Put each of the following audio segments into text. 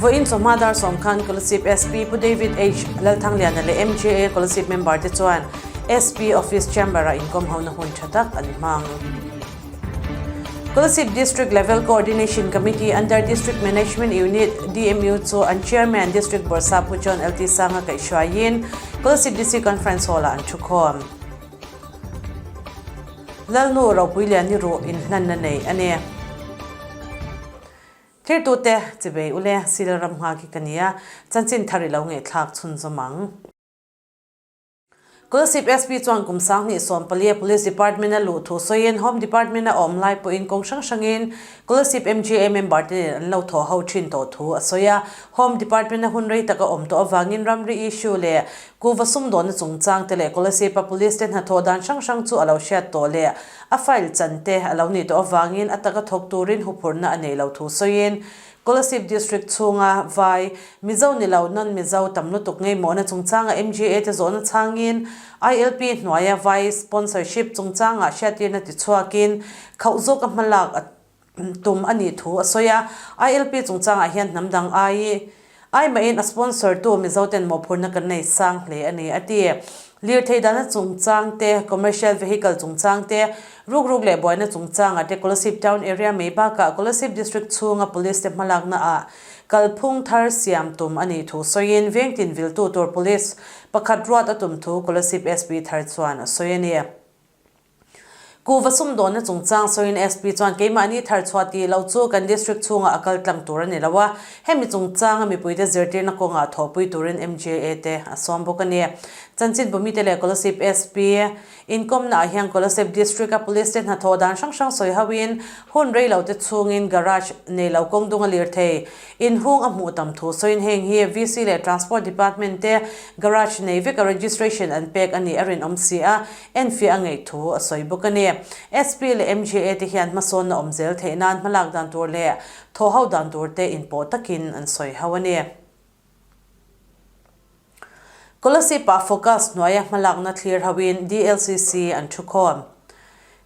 Vawiin chawhma dar sawm khan Kolasib SP Pu David H Lalthangliana leh MJA Kolasib member te chuan SP Office Chamber ah inkawm hona hun tha tak an hmang. Kolasib District Level Coordination Committee under District Management Unit, DMU, chu an Chairman District Bawrhsap Pu John LT Sanga kaihhruaiin Kolasib DC Conference Hall ah an thukhawm. Lalnu Ropuiliani ruh inhlanna nei a ni. Thirtute chibei ule sil ram nghak hi ka nia, chanchin thar i lo ngaihthlak chhunzawm ang. Kolasib SP chuan kum 2014 a Police Department a luh thu sawiin Home Department a awm lai pawhin kawng hrang hrangin Kolasib MJA member te nen an lo thawh ho thin tawh thu a sawi a. Home Department a hun rei tak a awm tawh avangin ramri issue leh kuhva sumdawnna chungchang te leh Kolasib a Police te hnathawh dan hrang hrang chu a lo hriat tawh leh a file chan te a lo nih tawh avangin a taka thawk turin huphurhna a neih loh thu sawiin Kolasib District chhunga vai, Mizo ni lo, non-Mizo tam lutuk ngeimawhna chungchanga MGA te zawhna chhangin ILP hnuaia vai sponsorship chungchangah hriattirna tichhuakin khauh zawka hmalak a tum a nih thu a sawi a. ILP chungchangah hian hnam dang ai ai mahin a sponsor tu Mizo ten mawhphurhna kan nei sang hle a ni, a ti. Lirthei dahna chungchang te, commercial vehicle chungchang te, rukruk leh buaina chungchangah te Kolasib Town Area mai bakah Kolasib District chhunga Police te hmalakna ah kalphung thar siam tum a nih thu sawiin vengtin viltu tur Police pakhat ruat a tum thu Kolasib SP thar chuan a sawi a ni. Kuhva sumdawnna chungchang sawiin SP chuan keimahni thar chhuah tih loh chu kan district chhungah a kal tlang tur a ni lo a, hemi chungchanga mipuite zirtirna kawngah thawhpui turin MJA te a sawm bawk a ni. Chanchin Bumite leh Kolasib SP inkawmna ah hian Kolasib District a Police te hnathawh dan hrang hrang sawi hoin hun rei lo te chhungin garage nei lo kawng dung a lir thei. Inhung a hmuh tam thu sawiin heng hi VC leh Transport Department te garage nei veka registration an pek a nih a rinawm si a, Enfiah a ngaih thu a sawi bawk a ni. SP leh MJA te hian hmasawnna awm zel theih nan hmalak dan tur leh thawh ho dan tur te inpawh takin an sawi ho a ni. Kolasib-ah Focus hnuaia hmalakna thlir hoin DLCC an thukhawm.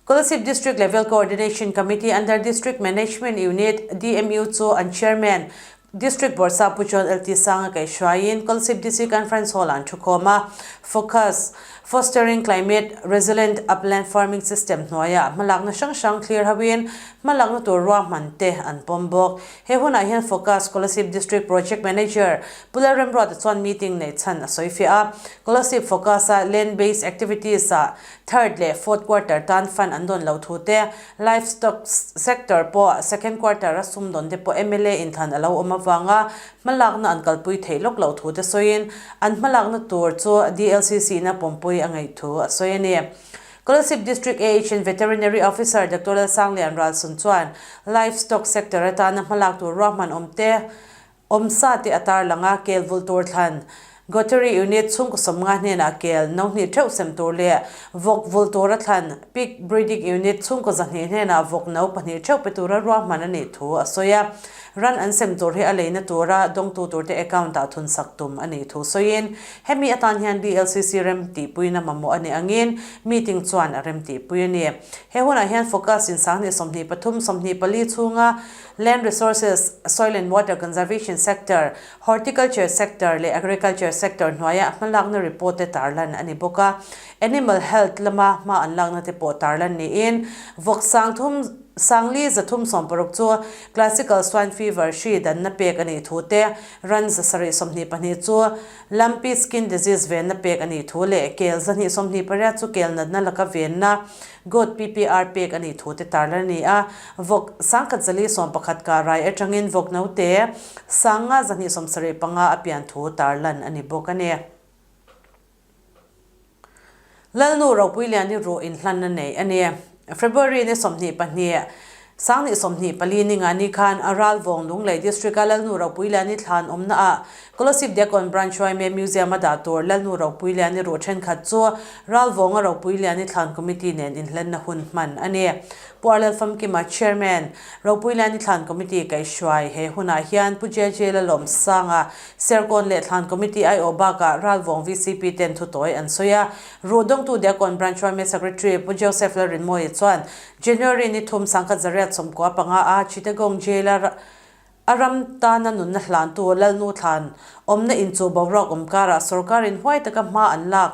Kolasib District Level Coordination Committee under District Management Unit, DMU, chu an Chairman, District Bawrhsap Pu John LT Sanga kaihhruaiin Kolasib DC Conference Hall-ah an thukhawm a. Focus, Fostering Climate Resilient Upland Farming System hnuaiah hmalakna hrang hrang thlir hoin hmalakna tur ruahman te an pawm bawk. He hunah hian Focus Kolasib District Project Manager Pu Lalremruata chuan meeting neih chhan a sawifiah a. Kolasib Focus-a Land Based Activities-ah Third leh fourth quarter tan fund an dawn lo thu te, livestock sector pawh second quarter a sum dawn te pawh mla inthlan a lo awm avanga hmalakna an kalpui theih lawk loh thu te sawiin an hmalakna tur chu DLCC in a pawmpui a ngaih thu a sawi a ni. Kolasib District AHN Veterinary Officer Doctor Lalsanglian Ralsun chuan livestock sector atana hmalak tur ruahman awm te Awmsa tih a tarlang a, kel vulh tur thlan Gotery Unit chhungkaw sawmnga hnenah kel no hnih theuh sem tur leh vawk vulh tura thlan Pig Breeding Unit chhungkaw zahnih hnenah vawk no pahnih theuh pe tura ruahman a nih thu a sawi a. Ran an sem tur hi a leina tura dawngtu turte account-ah thunsak tum a nih thu sawiin hemi atan hian DLCC rem tihpuina mamawh a nih angin meeting chuan a rem tihpui a ni. He hunah hian focus in 2023, 24 chhunga Land Resources, Soil and Water Conservation Sector, Horticulture Sector leh Agriculture Sector hnuaia hmalakna report te tarlan a ni bawk a. Animal Health lama hma an lakna te pawh tarlan niin vawk sangthum sangli 360 chu Classical Swine Fever hri danna pek a nih thu te, ran 722 chu Lumpy Skin Disease venna pek a nih thu leh kel 228 chu kel natna laka venna Goat PPR pek a nih thu te tarlan a ni a, vawk 1411 kah rai atangin vawk note 5275 a pian thu tarlan a ni bawk a ni. Lalnu Ropuiliani ruh inhlanna nei a ni. February ni 22, 2024 ninga ni khan a Ralvawng Lunglei District-a Lalnu Ropuiliani thlan awmna ah Kolasib Diakon Branch Yma Museum a dah tur Lalnu Ropuiliani ruh thenkhat chu Ralvawnga Ropuiliani thlan Committee nen inhlenna hun hman a ni. Pu Arlel Famkima, Chairman, Ropuiliani thlan Committee kaihhruai he hunah hian Pu JJ Lalawmsanga, Serkawn leh thlan Committee aiawh bakah Ralvawng VCP ten thutawi an sawi a. Ruh dawngtu Diakon Branch Yma Secretary Pu Joseph Lalrinmawia chuan January ni thum 1995 a Chittagong Jail-a. A ram tana nunna hlantu Lalnu Thlan awmna inchuh boruak awm karah sorkarin huai taka hma an lak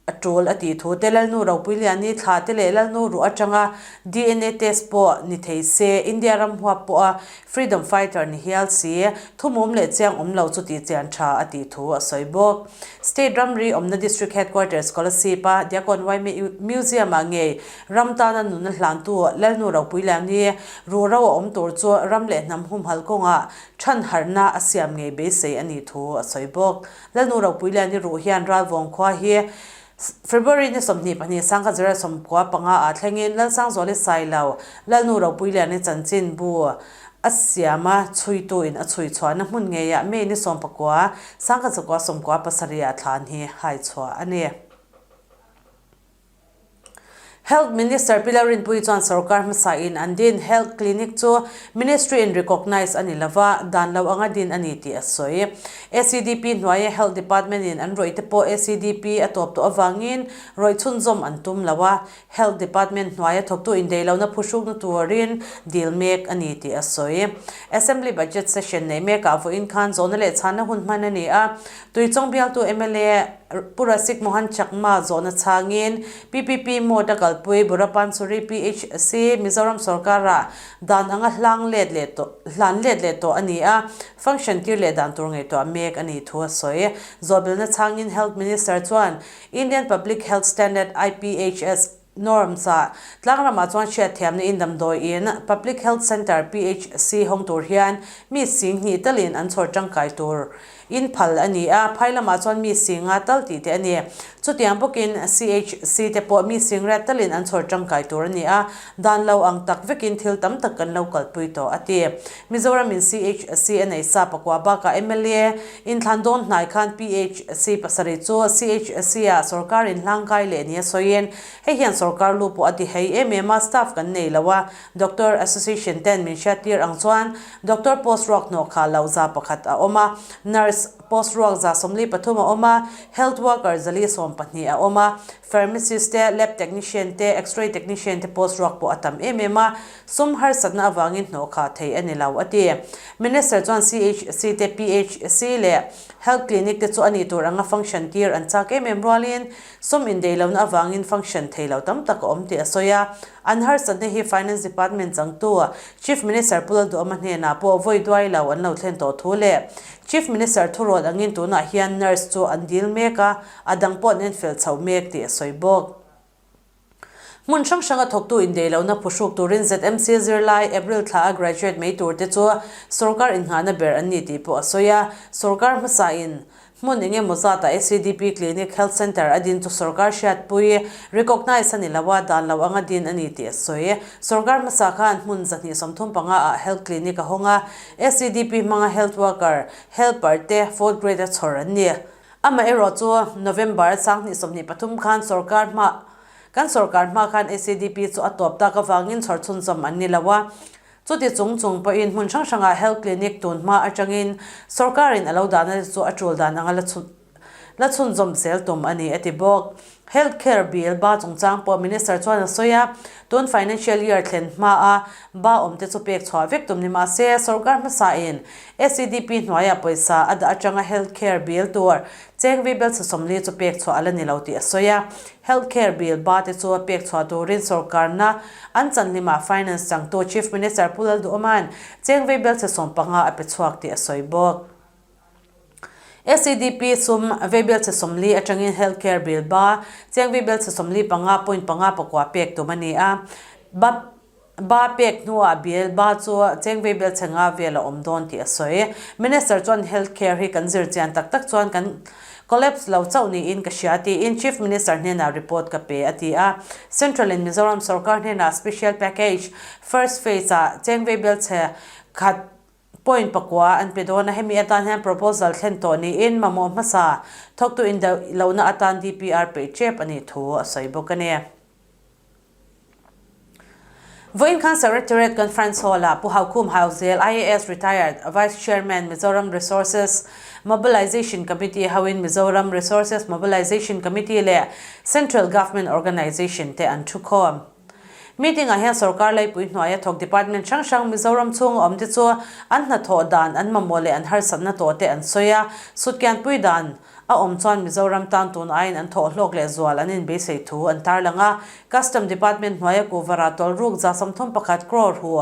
a tul a tih thu te Lalnu Ropuiliani thla te leh Lalnu ruh atanga dna test pawh ni thei se India ram huap pawha freedom fighter ni hial si thumum leh chiang awm lo chu tih chian tha a tih thu a sawi bawk. State ramri awmna District Headquarters Kolasib-a Diakon Yma Museum-ah ngei ram tana nunna hlantu Lalnu Ropuiliani ruhro a awm tur chu ram leh hnam humhal kawngah than harhna a siam ngei beisei a nih thu a sawi bawk. Lalnu Ropuiliani ruh hian Ralvawng khua hi February ni 22 1995 ah thlengin Lalsangzuali Sailo, Lalnu Ropuiliani chanchin bu a siam a, chhuituin a chhui chhuahna hmun ngeiah May ni 19, 1997 ah thlan hi hai chhuah a ni. Health Minister Pi Lalrinpuii chuan sorkar hmasa in an din Health Clinic chu Ministry in recognise a ni lova, dan lo anga din a ni tih a sawi. ACDP hnuaia Health Department in an rawih te pawh ACDP a tawp tawh avangin rawih chhunzawm an tum lo a, Health Department hnuaia thawktu indeihlohna phuhrukna turin dil mek a ni tih a sawi. Assembly Budget Session neih mekah vawiin khan zawhna leh chhanna hun hman a ni a, Tuichawng bialtu mla Pu Rasik Mohan Chakma zawhna chhangin PPP mode a kalpui Burapansuri PHC Mizoram sorkara dan anga hlang let leh tawh hlan let leh tawh a ni a, function tir leh dan tur ngaihtuah mek a nih thu a sawi. Zawhbilna chhangin Health Minister chuan Indian Public Health Standard, IPHS, Norms ah tlangramah chuan hriatthiamna in damdawiin Public Health Centre, PHC, hawng tur hian mi sing hnih talin an chhawr tangkai tur in phal a ni a, phai lamah chuan mi singa tal tih te a ni. Chutiang bawkin CHC te pawh mi sing riat talin an chhawr tangkai tur a ni a, dan lo ang tak vekin thil tam tak kan lo kalpui tawh a ti. Mizoram in CHC a nei sa pakua bakah mla inthlan dawn hnai khan PHC pasarih chu CHC ah sorkar in hlangkai leh nia sawiin hei hian sorkar lu pawh a ti hei em em a, staff kan nei lo a, Doctor Association ten min hriattir ang chuan Doctor post ruak hnawh kha lo 100 a awm a, Nurse post ruak 43 a awm a, Health worker 412 a awm a, Pharmacist te, Lab technician te, X-ray technician te post ruak pawh a tam em em a, Sum harsatna avangin hnawh khah thei a ni lo, a ti. Minister chuan CHC te, PHC leh Health Clinic te chu a nih tur anga function tir an chak em em rualin sum indeihlohna avangin function thei lo tam tak a awm tih a sawi a. An harsatna hi Finance Department changtu Chief Minister Pu Lalduhawma hnenah pawh vawi duai lo an lo thlen tawh thu leh Chief Minister thuruat angin tunah hian nurse chu an dil mek a, a dang pawh an enfel chhoh mek tih a sawi bawk. Hmun hrang hranga thawktu indeihlohna phuhruk turin ZMC zirlai April thla a graduate mai turte chu sorkar innghahna ber an ni tih pawh a sawi a. Sorkar hmasain hmun eng emaw zatah ACDP Clinic Health Centre a din chu sorkar hriatpui, recognise, a ni lo a, dan lo anga din a ni tih a sawi. Sorkar hmasa khan hmun 235 ah Health Clinic a hawng a, ACDP hmanga Health Worker, Helper te fourth grade a chhawr an ni. Amaherawh chu November 2023 khan sorkar hma kan sorkar hma khan ACDP chu a tawp tak avangin chhawr chhunzawm an ni lo a. Chuti chung chung pawhin hmun hrang hrangah health clinic tun hma atangin sorkarin a lo dahna te chu a tul dan anga la la chhunzawm zel tum a ni a ti bawk. Health care bill ba chungchang pawh Minister chuan a sawi a, tun financial year thlen hmaa ba awm te chu pek chhuah vek tum ni mah se, sorkar hmasain SEDP hnuaiah pawisa a dah atanga health care bill tur cheng vi bel 40 chu pek chhuah a la ni lo tih a sawi a. Health care bill ba te chu pek chhuah turin sorkarna an chanhlimah Finance changtu Chief Minister Pu Lalduhawma'n cheng vi bel 15 a pe chhuak tih a sawi bawk. SEDP sum veibilchhe 40 atangin Health Care Bill ba cheng veibilchhe 45 point panga pakua pek tum a ni a. Ba ba pek hnuah bill ba chu cheng veibilchhe nga vel a awm dawn tih a sawi. Minister chuan Health Care hi kan zir chian tak tak chuan kan collapse lo chauh niin ka hria tiin Chief Minister hnenah report ka pe a ti a. Central in Mizoram sorkar hnenah Special Package First Phase ah cheng veibilchhe khat Point pakua an pe dawn a, hemi atan hian proposal thlen tawh niin mamawh hmasa thawktu indaih lohna atan DPR peih tep a nih thu a sawi bawk a ni. Vawiin khan Secretariat Conference Hall-ah Pu Haukhum Hauzel, IAS Retired, Vice Chairman, Mizoram Resources Mobilisation Committee hoin Mizoram Resources Mobilisation Committee leh Central Government Organisation te an thukhawm. Meeting-ah hian sorkar laipui hnuaia thawk department hrang hrang Mizoram chhunga awmte chu an hnathawh dan, an mamawh leh an harsatna tawh te an sawi a, sutkianpui dan a awm chuan Mizoram tan tun aiin an thawh hlawk leh zual an inbeisei thu an tarlang a. Custom Department hnuaia kuhvara tawlhruk 31% crore hu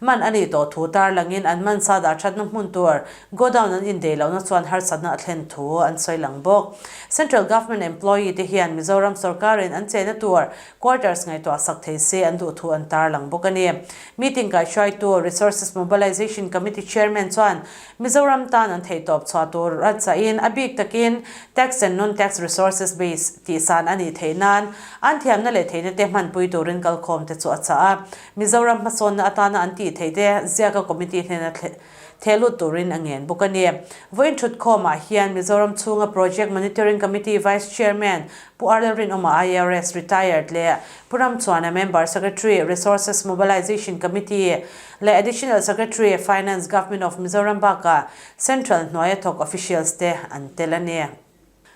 man a nih tawh thu tarlangin an man sa dah thatna hmun tur godown an indeih lohna chuan harsatna a thlen thu an sawi lang bawk. Central Government employee te hian Mizoram sorkarin an chehna tur quarters ngaihtuah sak thei se an duh thu an tarlang bawk a ni. Meeting kaihhruaitu Resources Mobilization Committee Chairman chuan Mizoram tan an theihtawp chhuah tur a chahin a bik takin tax and non-tax resources base tih san a nih theih nan an thiamna leh theihna te hmanpui turin kalkhawm te chu a chah a. Mizoram hmasawnna atana an tih theih te ziaka committee hnena thehlut turin a ngen bawk a ni. Vawiin thutkhawmah hian Mizoram chhunga Project Monitoring Committee Vice Chairman Pu Arlel Rinawma IRS, Retired, leh Pu Ramchuana Member Secretary, Resources Mobilization Committee leh Additional Secretary, Finance, Government of Mizoram bakah Central hnuaia thawk officials te an tel a ni.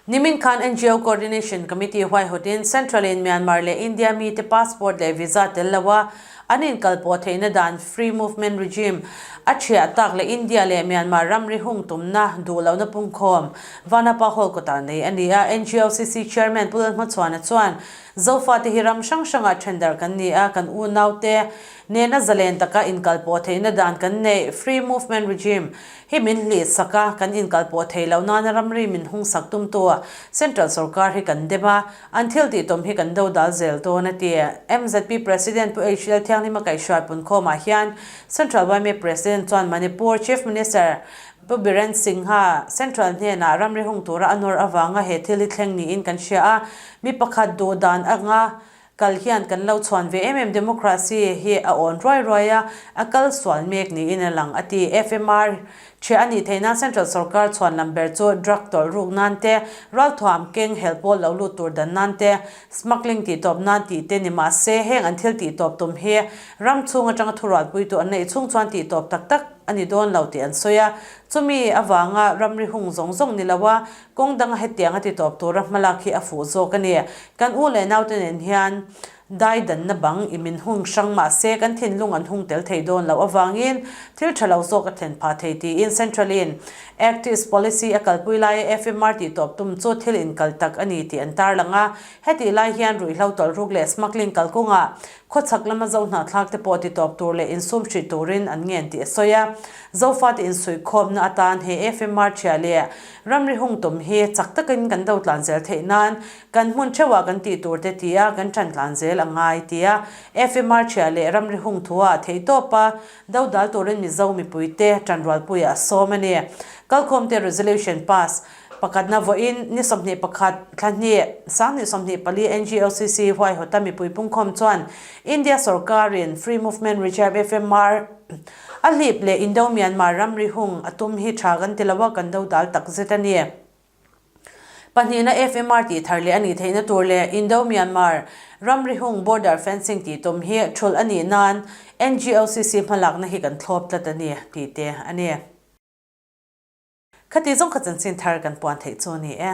Nimin khan NGO Coordination Committee huaihawtin Central in Myanmar leh India mite passport leh visa tel loa an inkalpawh theihna dan Free Movement Regime a thiah tak leh India leh Myanmar ramri hung tumna duh lohna pungkhawm Vanapa Hall kawtah nei a ni a. NGOCC Chairman Pu Lalhmachhuana chuan Zofate hi ram hrang hrangah thendarh kan ni a, kan unaute nena zalen taka inkalpawh theihna dan kan neih Free Movement Regime Hi min hlih sak a, kan inkalpawh thei loh nana ramri min hung sak tumtu Central sorkar hi kan dem a, an thil tih tawm hi kan do dal zel dawn a ti. MZP President Pu HL Thianghlima kaihhruai punkhawmah hian Central yma President chuan Manipur Chief Minister Pu Biren Singha Central hnenah ramri hung tura a nawr avanga he thil hi thleng niin kan hria a, mi pakhat duh dan anga Kal hian kan lo chhuan ve em em democracy hi a awn ruai ruai a, a kal sual mek niin a lang a ti. FMR chhia a nih theih nan Central sorkar chhuan lam ber chu drug tawlh ruk nan te, ralthuam keng helh pawl lo lut tur dan nan te, smuggling tih tawp nan tih te ni mah se heng an thil tih tawp tum hi ram chhung atanga thurualpuitu an neih chhung chuan tih tawp tak tak a ni dawn lo tih an sawi a. Chumi avanga ramri hung zawng zawng ni lo a, Kawng danga hetiang a ti tawp tura hmalak hi a fuh zawk a ni. Kan u leh naute nen hian dai danna bang i min hung hrang mah se kan thinlung an hung tel thei dawn loh avangin thil tha lo zawk a thlen phah thei tiin Central in Act East Policy a kalpui laia FMR tih tawp tum chu thil inkal tak a ni tih an tarlang a. Hetih lai hian ruihhlo tawlhruk leh smuggling kalkawngah Khawchhak lama zo hnahthlak te pawh titawp tur leh insum hrih turin an ngen tih a sawi a. Zofate insuihkhawmna atan he FMR thiah leh ramri hung tum hi chak takin kan do tlan zel theih nan kan hmun theuhah kan tih tur te ti a kan tan tlan zel a ngai tia FMR thiah leh ramri hung thuah theihtawpa do dal turin Mizo mipuite tanrualpuiah a sawm a ni. Kalkhawmte resolution pass Pakhatna vawiin ni 21 thla hnih, 2024 NGOCC huaihawta mipui pungkhawm chuan India sorkarin Free Movement Regime, FMR, a hlip leh Indo-Myanmar ramri hung a tum hi tha kan ti lo a, kan do dal tak zet a ni. Pahnihna FMR tih thar leh a nih theihna tur leh Indo-Myanmar ramri hung border fencing tih tum hi thulh a nih nan NGOCC hmalakna hi kan thlawp tlat a ni, tih te a ni. Khati zawng kha chanchin thar kan puan theih chu a ni e.